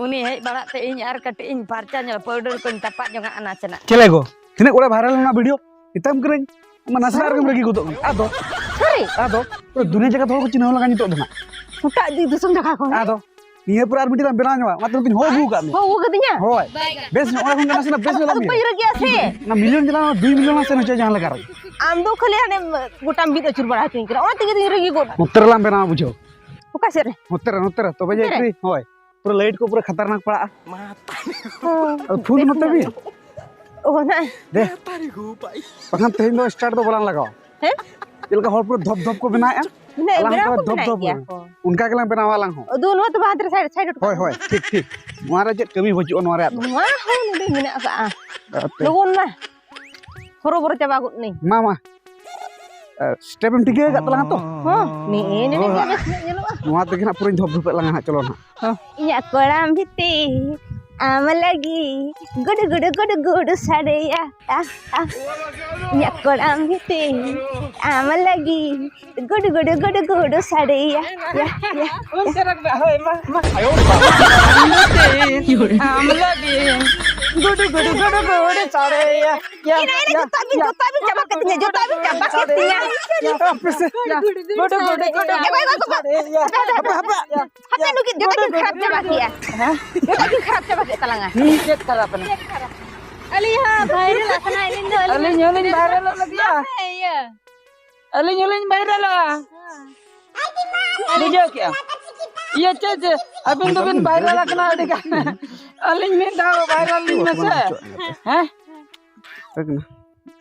ᱩᱱᱤ ᱦᱮᱡ ᱵᱟᱲᱟᱜ ᱛᱮ ᱤᱧ ᱟᱨ ᱠᱟᱹᱴᱤᱡ ᱤᱧ ᱯᱷᱟᱨᱪᱟ ᱧᱚᱜ, ᱯᱟᱣᱰᱟᱨ ᱠᱚᱧ ᱛᱟᱯᱟᱜ ᱧᱚᱜᱟᱜᱼᱟ ᱱᱟᱥᱮᱱᱟᱜ᱾ ᱪᱮᱞᱮ ᱜᱚ? ᱛᱤᱱᱟᱹᱜ ᱠᱚᱲᱟ ᱵᱷᱟᱭᱨᱟᱞ ᱞᱮᱱᱟ ᱵᱷᱤᱰᱤᱭᱳ? ᱢᱮᱛᱟᱢ ᱠᱟᱹᱱᱟᱹᱧ, ᱟᱢ ᱢᱟ ᱱᱟᱥᱮᱱᱟᱜ ᱨᱮᱜᱮᱢ ᱨᱟᱹᱜᱤ ᱜᱚᱫᱚᱜ ᱠᱟᱱᱟ᱾ ᱟᱫᱚ, ᱥᱟᱹᱨᱤ? ᱟᱫᱚ, ᱯᱩᱨᱟᱹ ᱫᱩᱱᱤᱭᱟᱹ ᱡᱟᱠᱟᱛ ᱦᱚᱲ ᱠᱚ ᱪᱤᱱᱦᱟᱹᱣ ᱞᱟᱝᱟ ᱱᱤᱛᱚᱜ ᱫᱚ ᱱᱟᱜ᱾ ᱜᱚᱴᱟ ᱫᱤ-, ᱫᱤᱥᱚᱢ ᱡᱟᱠᱟᱛ ᱠᱚ᱾ ᱟᱫᱚ, ᱱᱤᱭᱟᱹ ᱯᱚᱨᱮ ᱟᱨ ᱢᱤᱫᱴᱤᱡ ᱞᱟᱝ ᱵᱮᱱᱟᱣ ᱧᱚᱜᱼᱟ᱾ ᱚᱱᱟᱛᱮ ᱱᱩᱠᱤᱱ ᱦᱚᱦᱚ ᱟᱹᱜᱩ ᱟᱠᱟᱫ ᱢᱮᱭᱟ᱾ ᱦᱚᱦᱚ ᱟᱹᱜᱩ ᱠᱟᱫᱤᱧᱟ? ᱦᱳᱭ᱾ ᱵᱮᱥ ᱧᱚᱜ, ᱚᱱᱟ ᱠᱷᱚᱱ ᱜᱮ ᱱᱟᱥᱮᱱᱟᱜ ᱵᱮᱥ ᱧᱚᱜ ᱟᱫᱚ ᱞᱟᱝ ᱵᱟᱹᱧ ᱨᱟᱹᱜᱤᱜᱼᱟ ᱥᱮ? ᱚᱱᱟ ᱢᱤᱞᱤᱭᱚᱱ ᱡᱟᱞᱟ ᱫᱩᱭ ᱢᱤᱞᱤᱭᱚᱱ ᱞᱟᱝ ᱥᱮᱱ ᱦᱚᱪᱚᱭᱟ ᱡᱟᱦᱟᱸ ᱞᱮᱠᱟ ᱨᱮ᱾ ᱟᱢ ᱫᱚ ᱠᱷᱟᱹᱞᱤ ᱦᱟᱱᱮᱢ ᱜᱚᱴᱟᱢ ᱵᱤᱫ ᱟᱹᱪᱩᱨ ᱵᱟᱲᱟ ᱦᱚᱪᱚᱧ ᱠᱟᱱᱟ᱾ ᱚᱱᱟ ᱛᱮᱜᱮ ᱫᱩᱧ ᱨᱟᱹᱜᱤ ᱜᱚᱫ᱾ ᱱᱚᱛᱮ ᱨᱮᱞᱟᱝ ᱵᱮᱱᱟᱣᱟ, ᱵᱩᱡᱷᱟᱹᱣ᱾ ᱚᱠᱟ ᱥᱮᱫ ᱨᱮ? ᱱᱚᱛᱮ ᱨᱮ, ᱱᱚᱛᱮ ᱨᱮ᱾ ᱛᱚᱵᱮ ᱡᱮ ᱱᱚᱛᱮ ᱨᱮ? ᱮᱠᱴᱩ, ᱦᱳᱭ᱾ ᱯᱩᱨᱟᱹ ᱞᱟᱭᱤᱴ ᱠᱚ ᱯᱩᱨᱟᱹ ᱠᱷᱟᱛᱟᱨᱱᱟᱠ ᱯᱟᱲᱟᱜᱼᱟ᱾ ᱚ, ᱟᱨ ᱯᱷᱩᱞ ᱵᱮᱥ ᱱᱚᱛᱮ ᱧᱚᱜ ᱵᱤᱱ᱾ ᱜᱮ᱾ ᱚ, ᱱᱟ᱾ ᱫᱮ᱾ ᱵᱟᱠᱷᱟᱱ ᱛᱮᱦᱮᱧ ᱫᱚ ᱥᱴᱟᱨᱴ ᱫᱚ ᱵᱟᱞᱟᱝ ᱞᱟᱜᱟᱣᱟ᱾ ᱦᱮᱸ? ᱪᱮᱫ ᱞᱮᱠᱟ ᱦᱚᱲ ᱯᱩᱨᱟᱹ ᱫᱷᱚᱯ ᱫᱷᱚᱯ ᱠᱚ ᱵᱮᱱᱟᱣᱮᱫᱼᱟ? ᱢᱟᱱᱮ, ᱟᱞᱟᱝ ᱵᱮᱱᱟᱣ ᱯᱩᱨᱟᱹ ᱠᱚ ᱫᱷᱚᱯ ᱵᱮᱱᱟᱣᱮᱫ ᱫᱷᱚᱯ ᱜᱮᱭᱟ ᱵᱮᱱᱟᱣ᱾ ᱠᱚ᱾ ᱚᱱᱠᱟ ᱜᱮᱞᱟᱝ ᱵᱮᱱᱟᱣᱟ ᱟᱞᱟᱝ ᱦᱚᱸ᱾ ᱟᱫᱚ ᱱᱚᱣᱟ ᱫᱚ ᱵᱟᱝ, ᱦᱟᱱᱛᱮ ᱨᱮ ᱥᱟᱭᱤᱰ, ᱥᱟᱭᱤᱰ ᱦᱚᱴᱚ ᱦᱳᱭ, ᱠᱟᱜ ᱦᱳᱭ, ᱢᱮ᱾ ᱴᱷᱤᱠ, ᱴᱷᱤᱠ᱾ ᱱᱚᱣᱟ ᱨᱮ ᱪᱮᱫ ᱠᱟᱹᱢᱤ ᱵᱟᱹᱪᱩᱜᱼᱟ ᱱᱚᱣᱟ ᱨᱮᱭᱟᱜ ᱫᱚ᱾ ᱱᱚᱣᱟ ᱦᱚᱸ ᱱᱚᱰᱮ ᱢᱮᱱᱟᱜ ᱟᱠᱟᱜᱼᱟ᱾ ᱟᱯᱮ᱾ ᱞᱚᱜᱚᱱ ᱢᱟ᱾ ᱦᱚᱨᱚᱵᱚᱨᱚ ᱪᱟᱵᱟ ᱜᱚᱫ ᱱᱟᱹᱧ᱾ ᱢᱟ, ᱢᱟ᱾ ᱮ, ᱥᱴᱮᱯ ᱮᱢ ᱴᱷᱤᱠᱟᱹ ᱟᱠᱟᱫ ᱛᱟᱞᱟᱝᱟ ᱛᱚ? ᱦᱚᱸ, ᱱᱮᱜᱼᱮ ᱱᱮᱜᱼᱮ ᱦᱳᱭ, ᱜᱮ ᱦᱳᱭ᱾ ᱵᱮᱥ ᱧᱚᱜ ᱧᱮᱞᱚᱜᱼᱟ᱾ ᱱᱚᱣᱟ ᱛᱮᱜᱮ ᱱᱟᱜ ᱯᱩᱨᱟᱹᱧ ᱫᱷᱚᱯ ᱫᱷᱚᱯᱮᱫ ᱞᱟᱝᱟ ᱦᱟᱸᱜ, ᱪᱚᱞᱚ ᱱᱟᱜ᱾ ᱦᱚᱸ᱾ ᱤᱧᱟᱜ ᱠᱚᱲᱟᱢ ᱵᱷᱤᱛᱤᱨ ᱟᱢ ᱞᱟᱹᱜᱤᱫ ᱜᱩᱰᱩ ᱜᱩᱰᱩ ᱜᱩᱰᱩ ᱜᱩᱰᱩ ᱥᱟᱰᱮᱭᱟ᱾ ᱟ, ᱟ᱾ ᱤᱧᱟᱹᱜ ᱠᱚᱲᱟᱢ ᱵᱷᱤᱛᱤᱨ ᱟᱢ ᱞᱟᱹᱜᱤᱫ ᱜᱩᱰᱩ ᱜᱩᱰᱩ ᱜᱩᱰᱩ ᱜᱩᱰᱩ ᱥᱟᱰᱮᱭᱟ᱾ ᱭᱟ, ᱭᱟ᱾ ᱩᱱ ᱪᱮᱨᱦᱟ ᱫᱚ, ᱦᱳᱭ, ᱢᱟ, ᱢᱟ᱾ ᱟᱢ ᱞᱟᱹᱜᱤᱫ ᱜᱩᱰᱩ ᱜᱩᱰᱩ ᱜᱩᱰᱩ ᱜᱩᱰᱩ ᱥᱟᱰᱮᱭᱟ᱾ ᱭᱟ, ᱤᱱᱟᱹ, ᱤᱱᱟᱹ ᱭᱟ, ᱡᱚᱛᱚ ᱵᱤᱱ, ᱭᱟ᱾ ᱡᱚᱛᱚ ᱵᱤᱱ ᱪᱟᱵᱟ ᱠᱮᱫ ᱛᱤᱧᱟ, ᱡᱚᱛᱚ ᱵᱤᱱ ᱪᱟᱵᱟ ᱠᱮᱫ ᱛᱤᱧᱟ᱾ ᱭᱟ, ᱦᱟᱯᱮ ᱥᱮ, ᱭᱟ᱾ ᱜᱩᱰᱩ ᱜᱩᱰᱩ ᱜᱩᱰᱩ ᱮ, ᱵᱟᱵᱟ, ᱵᱟᱵᱟ, ᱥᱟᱰᱮᱭᱟ᱾ ᱦᱟᱯᱮ, ᱦᱟᱯᱮ, ᱦᱟᱯᱮ᱾ ᱦᱟᱯᱮ, ᱱᱩᱠᱤᱱ ᱡᱚᱛᱚ ᱠᱤᱱ ᱠᱷᱟᱨᱟᱯ ᱪᱟᱵᱟ ᱠᱮᱭᱟ᱾ ᱦᱮᱸ? ᱡᱚᱛᱚ ᱠᱤᱱ ᱠᱷᱟᱨᱟᱯ ᱪᱟᱵᱟ ᱠᱮᱫ ᱛᱟᱞᱟᱝᱟ᱾ ᱦᱩᱸ, ᱪᱮᱫ ᱠᱷᱟᱨᱟᱯ ᱮᱱᱟ? ᱟᱹᱞᱤᱧ ᱦᱚᱸ ᱵᱷᱟᱭᱨᱟᱞ ᱟᱠᱟᱱᱟ, ᱟᱹᱞᱤᱧ ᱫᱚ, ᱟᱹᱞᱤᱧ ᱦᱚᱸᱞᱤᱧ ᱵᱷᱟᱭᱨᱟᱞᱚᱜ ᱞᱟᱹᱜᱤᱫᱼᱟ᱾ ᱦᱮᱸ, ᱤᱭᱟᱹ᱾ ᱟᱹᱞᱤᱧ ᱦᱚᱸᱞᱤᱧ ᱵᱷᱟᱭᱨᱟᱞᱚᱜᱼᱟ᱾ ᱦᱮᱸ᱾ ᱵᱩᱡᱷᱟᱹᱣ ᱠᱮᱜᱼᱟ? ᱤᱭᱟᱹ, ᱪᱮᱫ, ᱪᱮᱫ? ᱟᱹᱵᱤᱱ ᱫᱚᱵᱤᱱ ᱵᱷᱟᱭᱨᱟᱞ ᱟᱠᱟᱱᱟ ᱟᱹᱰᱤ ᱜᱟᱱ᱾ ᱟᱹᱞᱤᱧ ᱢᱤᱫ ᱫᱷᱟᱣ ᱵᱷᱟᱭᱨᱟᱞ ᱞᱤᱧ ᱢᱮᱥᱮ᱾ ᱦᱮᱸ?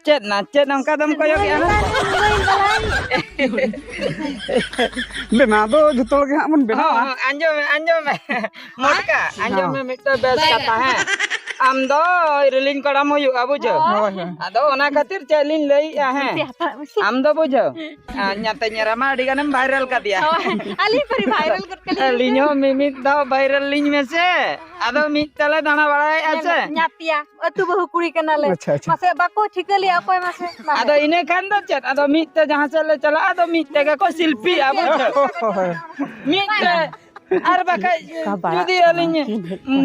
ᱪᱮᱫ ᱱᱟ, ᱪᱮᱫ ᱚᱱᱠᱟ ᱫᱚᱢ ᱠᱚᱭᱚᱜᱮᱜᱼᱟ ᱱᱟ? ᱵᱮᱱᱟᱣ ᱫᱚ ᱡᱚᱛᱚ ᱦᱚᱲ ᱜᱮ ᱦᱟᱸᱜ ᱵᱚᱱ ᱵᱮᱱᱟᱣᱟ᱾ ᱦᱚᱸ, ᱦᱚᱸ, ᱟᱸᱡᱚᱢ ᱢᱮ, ᱟᱸᱡᱚᱢ ᱢᱮ᱾ ᱢᱚᱴᱠᱟ, ᱟᱸᱡᱚᱢ ᱢᱮ ᱢᱤᱫᱴᱟᱝ ᱵᱮᱥ ᱠᱟᱛᱷᱟ, ᱦᱮᱸ᱾ ᱟᱢ ᱫᱚ ᱨᱤᱞᱤᱧ ᱠᱚᱲᱟᱢ ᱦᱩᱭᱩᱜᱼᱟ, ᱵᱩᱡᱷᱟᱹᱣ? ᱦᱳᱭ, ᱦᱳᱭ᱾ ᱟᱫᱚ ᱚᱱᱟ ᱠᱷᱟᱹᱛᱤᱨ ᱪᱮᱫ ᱞᱤᱧ ᱞᱟᱹᱭᱮᱜᱼᱟ, ᱦᱮᱸ᱾ ᱟᱢ ᱫᱚ ᱵᱩᱡᱷᱟᱹᱣ᱾ ᱟᱨ ᱧᱟᱛᱮ ᱧᱮᱨᱟ ᱢᱟ ᱟᱹᱰᱤ ᱜᱟᱱᱮᱢ ᱵᱷᱟᱭᱨᱟᱞ ᱠᱟᱫᱮᱭᱟ᱾ ᱦᱳᱭ, ᱟᱹᱞᱤᱧ ᱯᱟᱹᱨᱤ ᱵᱷᱟᱭᱨᱟᱞ ᱜᱚᱫ ᱠᱟᱹᱞᱤᱧ ᱟᱹᱞᱤᱧ ᱦᱚᱸ ᱢᱤᱢᱤᱫ ᱫᱷᱟᱣ ᱵᱷᱟᱭᱨᱟᱞ ᱞᱤᱧ ᱢᱮᱥᱮ᱾ ᱟᱫᱚ ᱢᱤᱫ ᱛᱟᱞᱮ ᱫᱟᱬᱟ ᱵᱟᱲᱟᱭᱮᱫᱼᱟ ᱥᱮ᱾ ᱧᱟᱛᱤᱭᱟ, ᱟᱹᱛᱩ ᱵᱟᱹᱦᱩ ᱠᱩᱲᱤ ᱠᱟᱱᱟᱞᱮ᱾ ᱟᱪᱪᱷᱟ, ᱟᱪᱪᱷᱟ᱾ ᱢᱟᱥᱮ ᱵᱟᱠᱚ ᱴᱷᱤᱠᱟᱹ ᱞᱮᱭᱟ ᱚᱠᱚᱭ ᱢᱟᱥᱮ᱾ ᱟᱫᱚ ᱤᱱᱟᱹ ᱠᱷᱟᱱ ᱫᱚ ᱪᱮᱫ? ᱟᱫᱚ ᱢᱤᱫ ᱛᱮ ᱡᱟᱦᱟᱸ ᱥᱮᱫ ᱞᱮ ᱪᱟᱞᱟᱜᱼᱟ, ᱟᱫᱚ ᱢᱤᱫ ᱛᱮᱜᱮ ᱠᱚ ᱥᱤᱞᱯᱤᱜᱼᱟ, ᱵᱩᱡᱷᱟᱹᱣ? ᱦᱳᱭ᱾ ᱢᱤᱫ ᱛᱮ᱾ ᱟᱨ ᱵᱟᱠᱷᱟᱡ ᱡᱩᱫᱤ ᱟᱹᱞᱤᱧ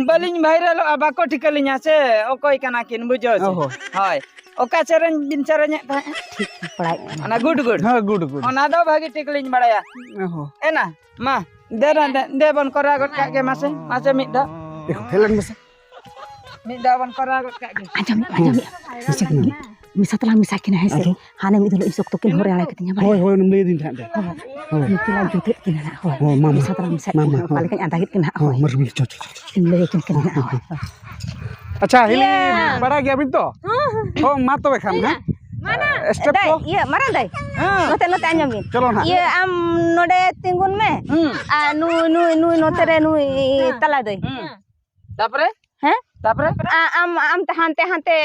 ᱵᱟᱹᱞᱤᱧ ᱵᱷᱟᱭᱨᱟᱞᱚᱜᱼᱟ, ᱵᱟᱠᱚ ᱴᱷᱤᱠᱟᱹ ᱞᱤᱧᱟ ᱥᱮ ᱚᱠᱚᱭ ᱠᱟᱱᱟ ᱠᱤᱱ, ᱵᱩᱡᱷᱟᱹᱣ ᱥᱮ? ᱚ ᱦᱳᱭ᱾ ᱦᱳᱭ᱾ ᱚᱠᱟ ᱥᱮᱨᱮᱧ ᱵᱤᱱ ᱥᱮᱨᱮᱧᱮᱫ ᱛᱟᱦᱮᱸᱫ? ᱴᱷᱤᱠ ᱵᱟᱲᱟᱭ ᱠᱟᱱᱟ᱾ ᱚᱱᱟ ᱜᱩᱰ ᱜᱩᱰ᱾ ᱦᱮᱸ, ᱜᱩᱰ ᱜᱩᱰ᱾ ᱚᱱᱟ ᱫᱚ ᱵᱷᱟᱹᱜᱤ ᱴᱷᱤᱠ ᱞᱤᱧ ᱵᱟᱲᱟᱭᱟ᱾ ᱚ ᱦᱚᱸ᱾ ᱮᱱᱟ, ᱢᱟ, ᱫᱮ ᱱᱟ, ᱫᱮ, ᱫᱮ ᱵᱚᱱ ᱠᱚᱨᱟᱣ ᱜᱚᱫ ᱠᱟᱜ ᱜᱮ, ᱢᱟᱥᱮ, ᱢᱟᱥᱮ ᱢᱤᱫ ᱫᱷᱟᱣ᱾ ᱮ ᱦᱳ, ᱦᱮᱡ ᱞᱮᱱ ᱢᱮᱥᱮ᱾ ᱢᱤᱫ ᱫᱷᱟᱣ ᱵᱚᱱ ᱠᱚᱨᱟᱣ ᱜᱚᱫ ᱠᱟᱜ ᱜᱮ᱾ ᱟᱸᱡᱚᱢ ᱢᱮ, ᱟᱸᱡᱚᱢ ᱢᱮ᱾ ᱢᱮᱥᱟ ᱠᱤᱱ ᱢᱮ᱾ ᱢᱮᱥᱟ ᱛᱟᱞᱟᱝ ᱢᱮᱥᱟ ᱠᱤᱱᱟ, ᱦᱮᱸ ᱥᱮ? ᱟᱫᱚ? ᱦᱟᱱᱮ ᱢᱤᱫ ᱫᱤᱱ ᱦᱤᱞᱳᱜ ᱤᱧ ᱥᱚᱠᱛᱚ ᱠᱤᱱ ᱦᱚᱲ ᱮᱲᱮ ᱠᱟᱹᱫᱤᱧᱟ, ᱵᱟᱲᱟᱭ? ᱦᱳᱭ, ᱦᱳᱭ, ᱚᱱᱮᱢ ᱞᱟᱹᱭ ᱟᱹᱫᱤᱧ ᱛᱟᱦᱮᱸᱫ ᱫᱚ᱾ ᱦᱳᱭ᱾ ᱦᱳᱭ᱾ ᱱᱩᱠᱤᱱ ᱞᱟᱝ ᱡᱩᱛᱮᱫ ᱠᱤᱱᱟ ᱱᱟᱜ, ᱦᱳᱭ᱾ ᱢᱟ, ᱢᱟ, ᱢᱟ᱾ ᱱᱩᱠᱤᱱ ᱞᱟᱝ ᱢᱮᱥᱟ ᱠᱤᱱᱟ, ᱦᱳᱭ᱾ ᱢᱟ, ᱢᱟ, ᱪᱚ, ᱪᱚ, ᱪᱚ, ᱪᱚ᱾ ᱤᱧ ᱞᱟᱹᱭ ᱟᱹᱠᱤᱱ ᱠᱟᱹᱱᱟᱹᱧ ᱱᱟᱜ, ᱦᱳᱭ᱾ ᱟᱪᱪᱷᱟ, ᱦᱤᱞᱤ ᱤᱭᱟᱹ᱾ ᱵᱟᱲᱟᱭ ᱜᱮᱭᱟᱵᱤᱱ ᱛᱚ? ᱦᱚᱸ, ᱦᱚᱸ᱾ ᱦᱚᱸ, ᱢᱟ ᱛᱚᱵᱮ ᱠᱷᱟᱱ, ᱦᱮᱸ? ᱢᱟᱱᱟ᱾ ᱮ, ᱥᱴᱮᱯ ᱫᱟᱹᱭ, ᱠᱚ? ᱤᱭᱟᱹ, ᱢᱟᱨᱟᱝ ᱫᱟᱹᱭ᱾ ᱦᱮᱸ᱾ ᱱᱚᱛᱮ, ᱱᱚᱛᱮ ᱟᱸᱡᱚᱢ ᱵᱤᱱ᱾ ᱪᱚᱞᱚ ᱱᱟᱜ᱾ ᱤᱭᱟᱹ, ᱟᱢ ᱱᱚᱰᱮ ᱛᱤᱸᱜᱩᱱ ᱢᱮ᱾ ᱦᱩᱸ᱾ ᱟᱨ ᱱᱩᱭ, ᱱᱩᱭ, ᱱᱩᱭ ᱱᱚᱛᱮ ᱨᱮ, ᱱᱩᱭ ᱦᱮᱸ᱾ ᱛᱟᱞᱟ ᱫᱟᱹᱭ᱾ ᱦᱩᱸ᱾ ᱛᱟᱯᱚᱨᱮ? ᱦᱮᱸ? ᱛᱟᱯᱚᱨᱮ? ᱟ-, ᱟᱢ, ᱟᱢ ᱛᱮ ᱦᱟᱱᱛᱮ, ᱦᱟᱱᱛᱮ